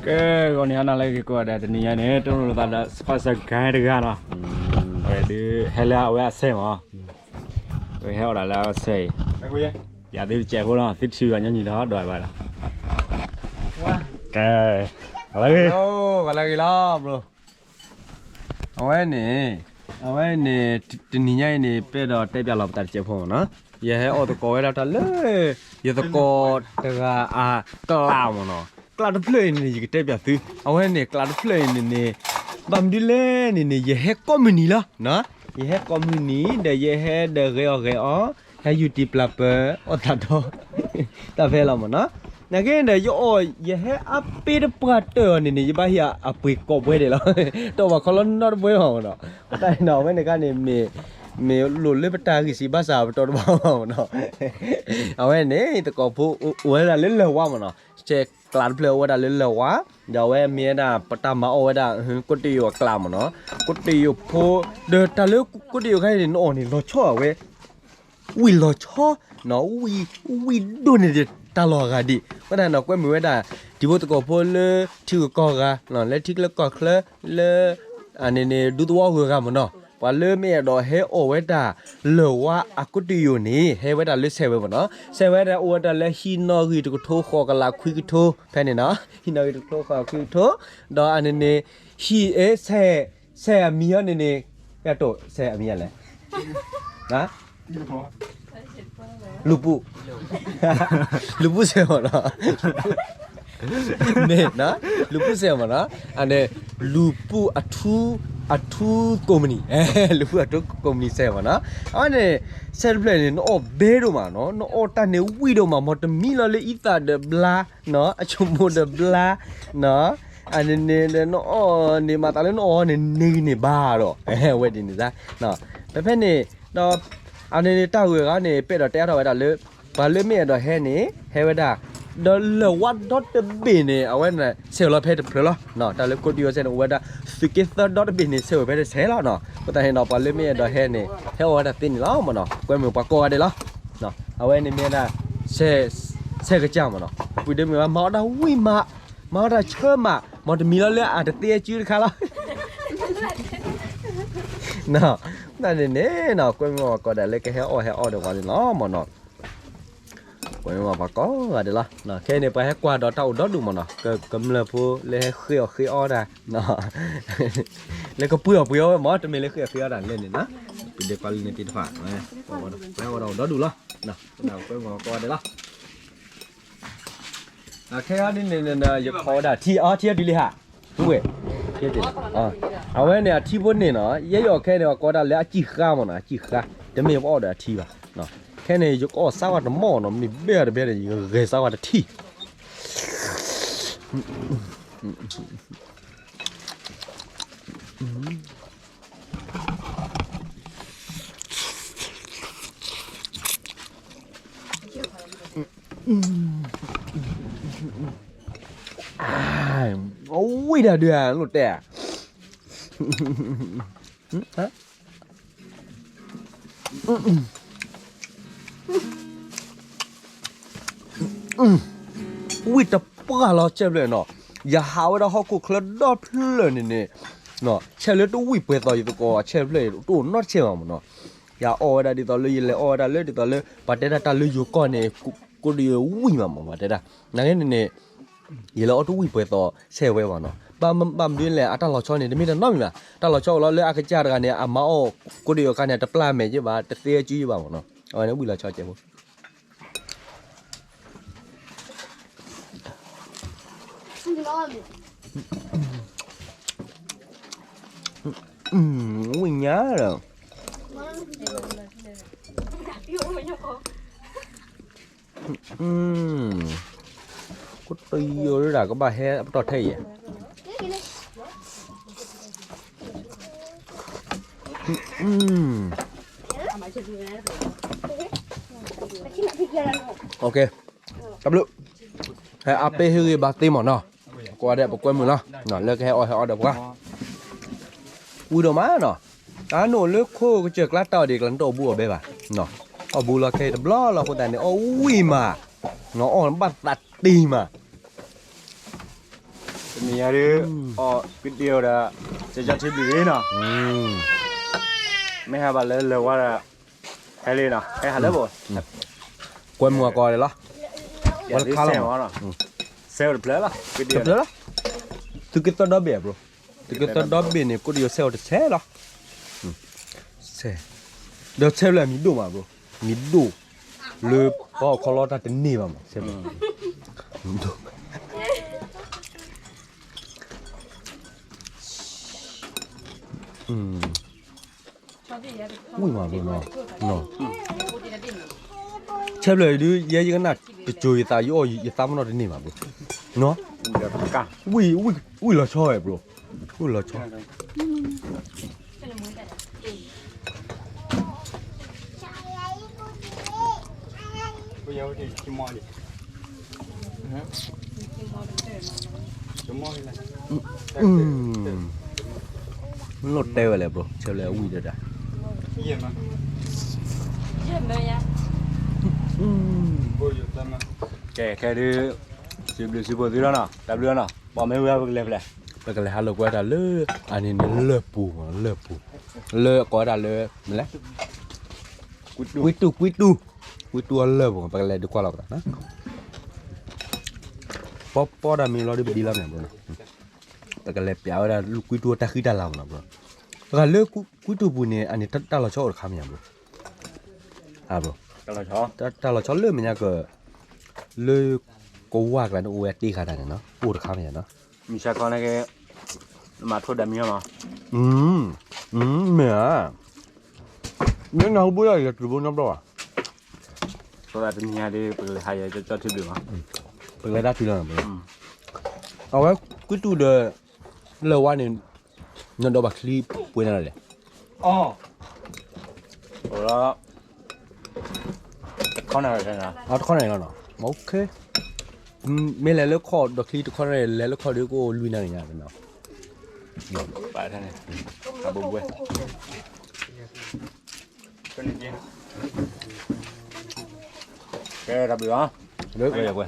ကဲ ဂီၤနံၤဟါနၤလၢအဂ့ၤကိးဂၤဒဲး တနံၤညါန့ၣ် တၢ်လိၣ်လၢသးဒီး စပၢ်စၢ်ကါတဂၤနီၤ, အဝဲဒုးဟဲလၢအဝဲအဆဲးမး, ဝဲဟဲအီၣ်ဒၣ်လၢအဆဲးအံၤ, ယၤသုတစဲးဖိလီၤ သုထံၣ်ဘၣ်ညီနုၢ်ဒီးဒွးဘၣ်လီၤ, ကဲ, ဂီၤလၢအဂ့ၤ, ဂီၤလၢအဂ့ၤလီၤ bro. အဝဲန့ၣ်, အဝဲန့ၣ်, တနံၤညါအံၤန့ၣ် ပအဲၣ်ဒိးတဲပျးလီၤပသးတစဲးဖိမ့ၢ်နီၤ, ယဟဲအီၣ်သကိးဝဲဒၣ်တၢ်လၢ ယသကိးတဂၤအကျးမ့ၢ်နီၤ, ကျးတဖျၢၣ်အံၤန့ၣ် ယကတဲပျးသု, အဝဲန့ၣ် ကျးတဖျၢၣ်အံၤန့ၣ်န့ၣ်, ဘၣ်မနုၤလဲၣ်န့ၣ်န့ၣ် ယဟဲကိးမုၢ်နံၤလီၤ, ယဟဲကိးမုၢ်နံၤ ဒီးယဟဲဒီးဂဲၤအီၣ်ဂဲၤအီ, ဟဲယူၤတံၤပျၢ်ပၢၤအီၣ်သးဒီး တၢ်ဖဲလီၤမ့ၢ်နီၤ, နာ်က့ဒီး ယအီၣ် ယဟဲအါပ့တပှၢ်တၢၢ်အီၤန့ၣ်န့ၣ် ယဘၣ်ဟ့ၣ်အပှ့ၤကိးဘှဲဒဲးလီၤ, တအီၣ်ဘၣ်ခီလီၤနီတဘှဲဘၣ်မ့ၢ်နီၤ, တၢ်အံၤနီၤ အဝဲန့ၣ်ခါန့ၣ် မ့ၢ်လိၣ်လၢပတၢ်ဂံၢ်စၢ်ဘါစၢ်ပတီၢ်တဘၣ်ဘၣ်မ့ၢ်နီၤ, အဝဲန့ၣ် သကိးဖိအိၣ်ဝဲဒၣ်လၢလၢၢ်ဝါမ့ၢ်နီၤ, ဆဲးကျးတဖျၢၣ်အိၣ်ဝဲဒၣ်လၢလၢၢ်ဝါ, ဒီးအဝဲမ့ၢ်ဝဲဒၣ် ပတၢ်မၤအီၣ်ဝဲဒၣ် ကိးတယိာ်အကျးမ့ၢ်နီၤ, ကိးတယိာ်ဖိ, ဒီးတၢ်လၢကိးတယိာ်ခါအံၤန့ၣ် နအီၣ်န့ၣ် လီၤဆီဝဲ ဝံၣ်လီၤဆီ, ဝံၣ်ဒိၣ်န့ၣ်ဒီးတၢ်လီၢ်အဂၤဒံး, အဃိသတးန့ၣ် ကွဲမုာ်ဝဲဒၣ် တံၤဖိသကိးဖိလၢထံဂုၤကီၢ်ဂၤ, လၢထံချၢကီၢ်ချၢ, လၢ အန့ၣ်န့ၣ်ဒူသဝီဂုၤဂၤမ့ၢ်နီၤ, ပှၤလၢမ့ၢ်အဲၣ်ဒိးဟဲအီၣ်ဝဲဒၣ် လၢၢ်ဝါအကိးတယိာ်န့ၣ် ဟဲဝဲဒၣ်လၢဆဲးဝဲမ့ၢ်နီၤ, ဆဲးဝဲဒၣ်အိၣ်ဝဲဒၣ်လၢဟံၣ်နီၣ်ဂံၢ်တကထိဃိးကလးခွံကထိဖဲန့ၣ်နီၤ, ဟံၣ်နီၣ်ဂံၢ်တကထိဃိးကလးခွံကထိ, ဒီးအန့ၣ်န့ၣ် ဟံၣ်အ့ ဆဲး ဆဲးအမံၤအီၤန့ၣ်န့ၣ်, ယတိၢ်ဆဲးအမံၤလဲၣ်, လူၤပူၤ, လူၤပူၤဆဲးမ့ၢ်နီၤ, မ့ၢ်နီၤ, လူၤပူၤဆဲးမ့ၢ်နီၤ, အန့ၣ် လူၤပူၤအထူ, အထူကိးမုၢ်နံၤ, လူၤပူၤအထူကိးမုၢ်နံၤဆဲးမ့ၢ်နီၤ, အန့ၣ် ဆဲးတဖျၢၣ်န့ၣ် နအီၣ်ဘဲဒိၣ်မးနီၤ, နအီၣ်တၢ်န့ၣ်ဝံၣ်ဒိၣ်မး, မ့ၢ်တမံလီၤလၢအံသၣ်ဒီးဘျါ, အဆိကမိၣ်ဒီးဘျါ, အန့ၣ်န့ၣ်ဒီးနအီၣ်န့ၣ် မၤသးလၢနအီၣ်န့ၣ် န့ၢ်ဂံၢ်န့ၢ်ဘါဒီး ဝဲဒ်န့ၣ်သၣ်, ဖဲဖဲန့ၣ်ဒီး အန့ၣ်န့ၣ်တၢ်ဂုၤအဂၤန့ၣ် ပအဲၣ်ဒိးတဲအါထီၣ်ဝဲဒၣ်လၢ ပှၤလၢမ့ၢ်အဲၣ်ဒိးဟဲန့ၣ် ဟဲဝဲဒၣ်, ဒီးလၢၢ်ဝါဒီတဘ့ၣ်န့ၣ် အဝဲန့ၣ် ဆဲးလီၤဖဲတဖျၢၣ်လီၤ, တၢ်လၢကိးတယိာ်ဆဲးန့ၣ် အိၣ်ဝဲဒၣ် သုးက့သၢဒီတဘ့ၣ်န့ၣ် ဆဲးဝဲဖဲတဆဲးလီၤနီၤ, အဃိသတးန့ၣ်ဒီး ပှၤလၢမ့ၢ်အဲၣ်ဒိးဟဲန့ၣ် ဟဲအီၣ်ဝဲဒၣ်သ့န့ၣ်လီၤမ့ၢ်နီၤ, ကွဲမုာ်ပှၤကိးဂၤဒဲးလီၤ, အဝဲန့ၣ်မ့ၢ်ဝဲဒၣ် ဆဲးကစၢ်မ့ၢ်နီၤ, ပှၤဒုးမ့ၢ်ဝဲ မၤအီၣ်တၢ်ဝံၣ်မး, မၤအီၣ်တၢ်ဆၢမး, မ့ၢ်တမံၤလီၤလၢအတသ့အစုတခါလီၤ တၢ်န့ၣ်န့ၣ်နီၤ ကွဲမုာ်ပှၤကိးဂၤဒဲးလၢကဟဲအီၣ်ဟဲအီၣ်ဒီးပှၤန့ၣ်လီၤမ့ၢ်နီၤ, ကွဲမုာ်ပှၤကိးဂၤဒဲးလီၤ, ခဲအံၤန့ၣ် ပှၤဟဲကွၢ်ဒီးတၢ်အိၣ်ဒီဒူၣ်မ့ၢ်နီၤ, ကမျၢၢ်ဖိလၢဟဲဃ့အီၣ်ဃ့အီတၢ် လၢကပှ့ၤအီၣ်ပှ့ၤအီၣ်ဝဲမ့ၢ် တမ့ၢ်လၢဃ့အီၣ်ဃ့အီတၢ်လၢန့ၣ်နီၤ, ပဒဲကွၢ်လၢန့ၣ်သ့ၣ်တဖၣ် ပှၤဟဲအီၣ်ဒီးအိၣ်ဒီဒူၣ်လီၤ, ကွဲမုာ်ပှၤကိးဂၤဒဲးလီၤ ခဲအံၤဒ်န့ၣ် ယခိးဝဲဒၣ်ထံ အထံအဒုးလံဟး, ဝဲ, အဝဲန့ၣ်အထံဖိန့ၣ်နီၤ, ယဲယအီၣ်ခဲန့ၣ် ပှၤကိးဒၣ်လၢအစံၣ်ဃါမ့ၢ်နီၤ, အစံၣ်ဃါ, တမ့ၢ်ပအီၣ်ဒီးအထံဘၣ်, ခဲန့ၣ် ယကအီၣ်စါဝါတမီၢ်နီၤ, မ့ၢ်ဘဲအီၤတဘဲန့ၣ် ယဂဲၤစါဝါတထံၣ် အဝံၣ်ဒၣ်ဒုးဧါ လိၣ်တဲဧါ, ဝံၣ်တပှၢ်လီၤဆဲးဖျၢၣ်နီၤ, ယဟးဝဲဒၣ်ဟီၣ်ခိၣ်ချၢဒီဖျၢၣ်န့ၣ်န့ၣ်, ဆဲးလၢတဝံၣ်ပှဲၤသိးယသကိးဆဲးဖျၢၣ်တအိၣ်နီတဆဲးဘၣ်မ့ၢ်နီၤ, ယအီၣ်ဝဲဒၣ်ဒ်သိးလၢယလဲၤအီၣ်ဝဲဒၣ်လၢဒ်သိးလၢ ပှၤတဲဒၣ်တၢ်လၢယိၤကီၢ်န့ၣ် ကိးဒံးဝံၣ်မးမ့ၢ်ပှၤတဲဒၣ်, နာ်က့န့ၣ်န့ၣ် ယလဲၤအီၣ်တဝံၣ်ပှဲၤသိးဆဲးဝဲဘၣ်နီၤ, ဘၣ်မနုၤလဲၣ် အတၢ်လီၤဆီန့ၣ် တမ့ၢ်တၢ်နီတမံၤဘၣ်, တၢ်လီၤဆီအိၣ်လီၤလၢအကစၢ်တဂၤန့ၣ် အမၤအီၣ်ကိးဒံးအခါန့ၣ် တပျၢ်မဲာ်က့ဘၣ် တသ့အစုယ့ဘၣ်မ့ၢ်နီၤ, အဝဲန့ၣ်ဝံၣ်လီၤဆီစဲးဖိ ဝံၣ်ညါလီၤ, ကတယိဒၣ်ကဘၣ်ဟဲပတီၢ်ထဲအံၤ တၢ်ဘျုး, ဟဲအါပ့ၢ်ဟ့ၣ်ဂံၢ်ဘါသ့မ့ၢ်နီၤ, ကိးဂၤဒဲးပကွဲမုာ်လီၤ, လၢကဟဲအီၣ်ဟဲအီၣ်ဒီးပှၤ, ဝံၣ်ဒိၣ်မးနီၤ, တၢ်နအိၣ်လၢခိကစၢၢ်ကျါတၢ်အီၣ်ဒံးကျါ နတအီၣ်ဘူးအီၣ်ဘဲဘၣ်, အီၣ်ဘူးလီၤခဲအံၤတဘျီလီၤအဃိသတးန့ၣ် အီၣ်ဝံၣ်မး, အီၣ်ဘၣ်သးတ့ၢ်မး တ မ့ၢ်ယၤဒုး အီၣ်ကွံတ့ၢ်အီၤဒီး ကၠီကၠီထံဘျုးလံနီၤ, မ့ၢ်ဟဲဘၣ်လၢလၢၢ်ဝါဒီး ဟဲလံနီၤ ဟဲဟးလၢဘိၣ်, ကွဲမုာ်အကီးလီၤ, ဝဲတခါလီၤ, ဆဲးအိၣ်တဖျၢၣ်လီၤ, တဖျၢၣ်လီၤ, သုးက့သၢဒီဘ့ၣ်အဘျီ, သုးက့သၢဒီဘ့ၣ်န့ၣ် ကိးတယိၤဆဲးအိၣ်တဆဲးလီၤ, ဆဲး, ဒီးဆဲးဖျၢၣ်မံၤဒိၣ်မးဘျီ, မံၤဒိၣ်, လၢပှၤအီၣ်ခီလီတၢ်တန့ၢ်ဘၣ်မး ဆဲးဖျၢၣ်, မံၤဒိၣ် ဝံၣ်မးဘျီနီၤ, ဆဲးဖျၢၣ်ဒုး ယဲယကနၣ်တစိၤယသး ယအီၣ်ယသးမနီတန့ၢ်ဘၣ်ဘျီ, နီၤ, ဝံၣ်လီၤဆီဝဲဘျီ, ဝံၣ်လီၤဆီ လိၣ်တဲဝဲလဲၣ်ဘျီ ဆဲးဖျၢၣ်အဝံၣ်ဒီးဒၣ်, ကဲခဲဒုး, စံးဘျုးစံးဖှိၣ်သုလီၤနီၤ တၢ်ဘျုးလီၤနီၤ ဘၣ်မ့ၢ်ဝဲပကလဲၤဖဲလဲၣ်, ပကလဲၤဟးလိာ်ကွဲတၢ်လၢ အန့ၣ်န့ၣ်လၢၢ်ပူၤမး လၢၢ်ပူၤ, လၢကိးဝဲဒၣ်လၢ မ့ၢ်လဲၣ်, ကွံတူၢ် ကွံတူၢ်, ကွံတူၢ်အလၢၢ်ပူၤ ပကလဲၤဒုးကွၢ်လီၤကဒီးနီၤ, ပီပီတၢ်မ့ၢ်လီၤဒုး ပဒ်လီၤမ့ၢ်ဘျီနီၤ, ပကလဲၤပျးဝဲဒၣ်ကွံတူၢ်တၢ်ဃံတၢ်လၤမးနီၤဘျီ, ပကလၢကွံတူၢ်ပူၤန့ၣ် အန့ၣ်တၢ်လီၤဆီအိၣ်တခါမ့ၢ်ညါဘျီ, တၢ်လီၤဆီလၢမဲာ်ညါက လၢကဝၢ်ကျါန့ၣ် အိၣ်ဝဲတ့ၢ်ဃာ်တၢ်န့ၣ်နီၤ အိၣ်တခါမ့ၢ်ညါနီၤ, မ့ၢ်ဆါခီန့ၣ်က့ မၤထိၣ်ဒၣ်မံၤမး, မ့ၢ်ဧါ, မ့ၢ်နၢ်ဟူဘိယၤယတုၤဘိနီတဘျီဘၣ်, ဆိသးတနံၤညါဒ် ပကလဲၤဟးယကၠီကၠီထံဘျုးမး, ပကလဲၤတၢ်ထံလီၤ, အဝဲကွံတူၢ်ဒီး လၢၢ်ဝါန့ၣ် နဒီးဘၣ်ချံပှဲၤနၤလဲၣ်, အီ တခီန့ၣ်, တခီန့ၣ်လီၤနီၤ, မ့ၢ်လဲၤလၢခီၣ်ဒီးချံတခီန့ၣ် လဲၤလၢခီၣ်ဒုးကအိၣ်လွံၢ်နၣ်ရံၣ်ညါနီၤ, ပာ်ထဲန့ၣ်, အဘိဘှဲ, ကဲတၢ်ဘျုးလီၤ, လၢကွဲကွဲ